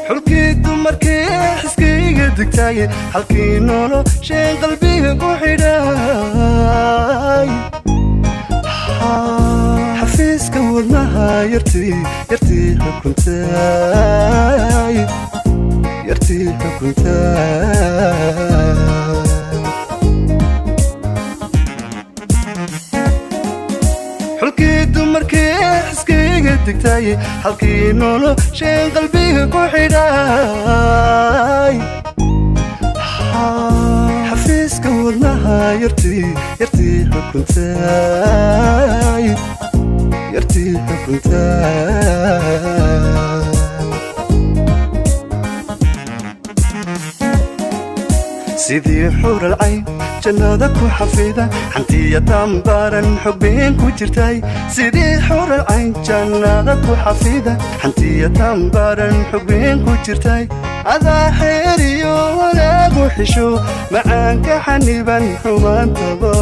Xulkii dumarkii xiskayga degtaaye, halkii nolosheen qalbiga ku xidhay, xafiiska wadnaha yartii, yartii xukuntay, yartii xukuntay. Xulkii dumarkii xiskayga degtaaye, halkii nolosheen qalbiga ku xidhay, xafiiska wadnaha yartii, yartii xukuntay, yartii xukuntay. Sidii xuural cayn jannada ku xafida, xantiya tambaran xubbeen ku jirtay. Sidii xuural cayn jannada ku xafida, xantiya tambaran xubbeen ku jirtay. Adaa xeeriyo wanaagu xisho, macaanka xaniban xumaantaba,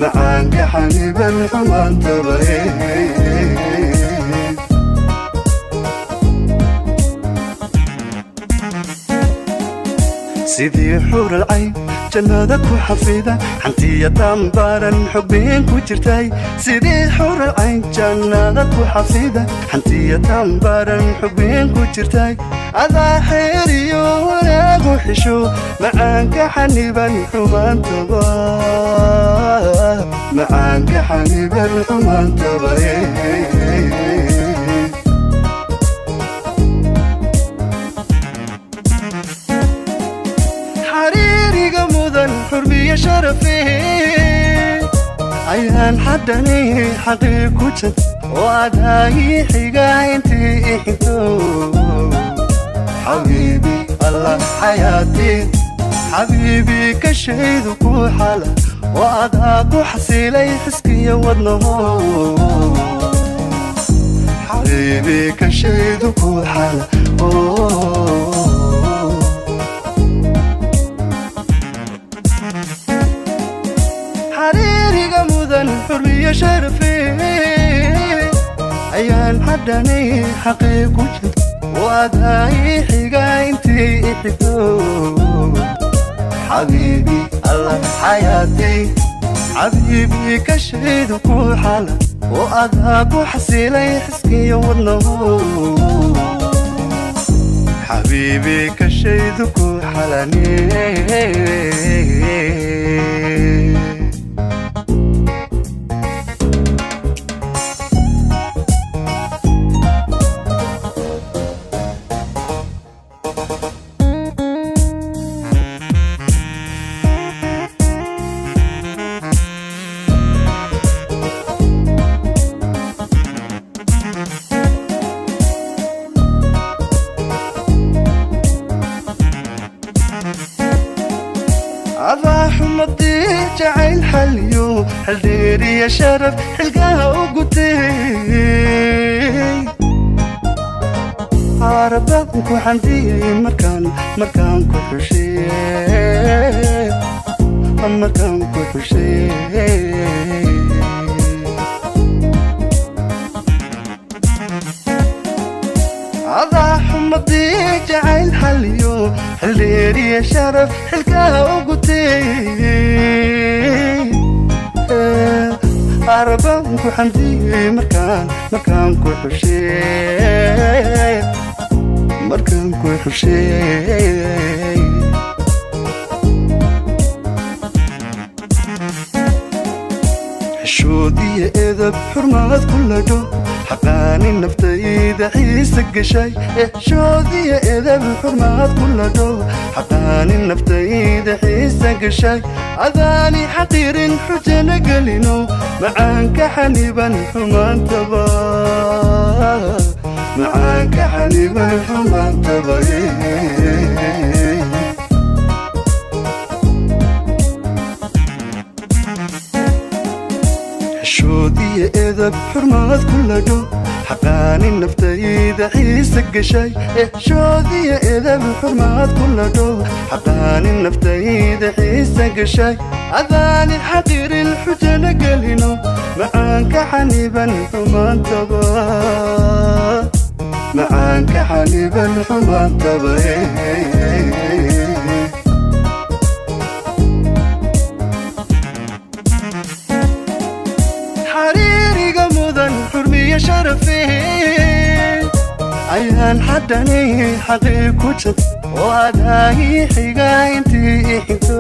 macaanka xaniban xumaantaba. Sidii xuural cayn jannada ku xafida, xantiya tambaran xubbeen ku jirtay. Sidii xuural cayn jannada ku xafida, xantiya tambaran xubbeen ku jirtay. Adaa xeeriyo wanaagu xisho, macaanka xaniban xumaantaba, macaanka xaniban xumaantaba. Xariiriga mudan xurmiyo sharafe, ayaan xaddani xaqii ku jad oo adaa ii xiga intii i xigto. Xabiibi allah xayaati, xabiibi kashaydu ku xala oo adaa ku xasilay xiskiya wadnaho. Xabiibi kashaydu ku xala, xariiriga mudan xurmiyo sharafe, ayaan xaddani xaqii ku jir oo adaa ii xiga intii i xigto. Xabiibi allah xayaati, xabiibi kashaydu ku xala oo adaa ku xasilay xiskiya wadnaho. Xabiibi kashaydu ku xalane. Adaa xumadii jacayl xaliyo xildheeriya sharaf xilgaha u gutay, arabaan ku xandiyey markaan, markaan ku xusheey, markaan ku xusheey. Adaa xumadii jacayl xaliyo xildheeriya sharaf xilkaha u gutay, arabaan ku xandiyey markaan, markaan ku xusheey, markaan ku xusheey. Xishood iyo edab xurmaad ku ladho, Xaqaani naftayda xiisa gashay, xishoodiya edeb xurmaad kula dhow. Xaqaani naftayda xiisa gashay, adaani xaqiirin xujana gelino, macaanka xaniban xumaantaba, macaanka xaniban xumaantaba. Xishoodiya edeb xurmaad kula dhow, xaqaani naftayda xiisa gashay, xishoodiya edeb xurmaad kula dhow. Xaqaani naftayda xiisa gashay, adaani xaqiirin xujana gelino, macaanka xaniban xumaantaba, macaanka xaniban xumaantaba. Xariiriga mudan xurmiyo sharafe, ayaan xadhani xaqii ku jir oo adaagii xiga intii i xigto.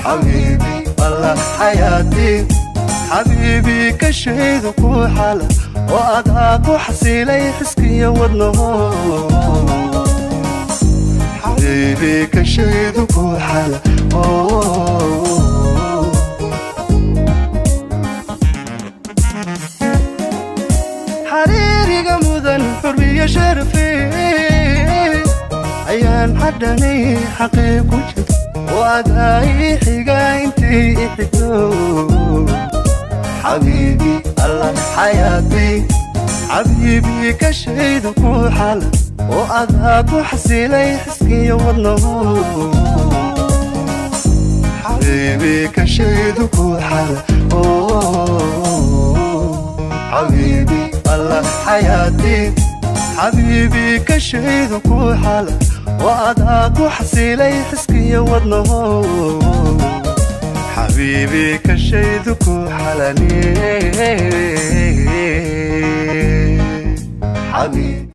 Xabiibi allah xayaati, xabiibi kashaydu ku xala oo adaa ku xasilay xiskiyo wadnaho. Xabiibi kashaydu ku xala. Xariiriga mudan xurmiyo sharafe, ayaan xadhani xaqii ku jir oo adaa ii xiga intii i xigto. Xabiibi allah xayaati, xabiibi kashaydu ku xala oo adaa ku xasilay xiskiyo wadnaho. Xabiibi kashaydu ku xala. Xabiibi allah xayaati, xabiibi kashaydu ku xala oo adaa ku xasilay xiskiyo wadnaho. Xabiibi kashaydu ku xalani. Xabiibi.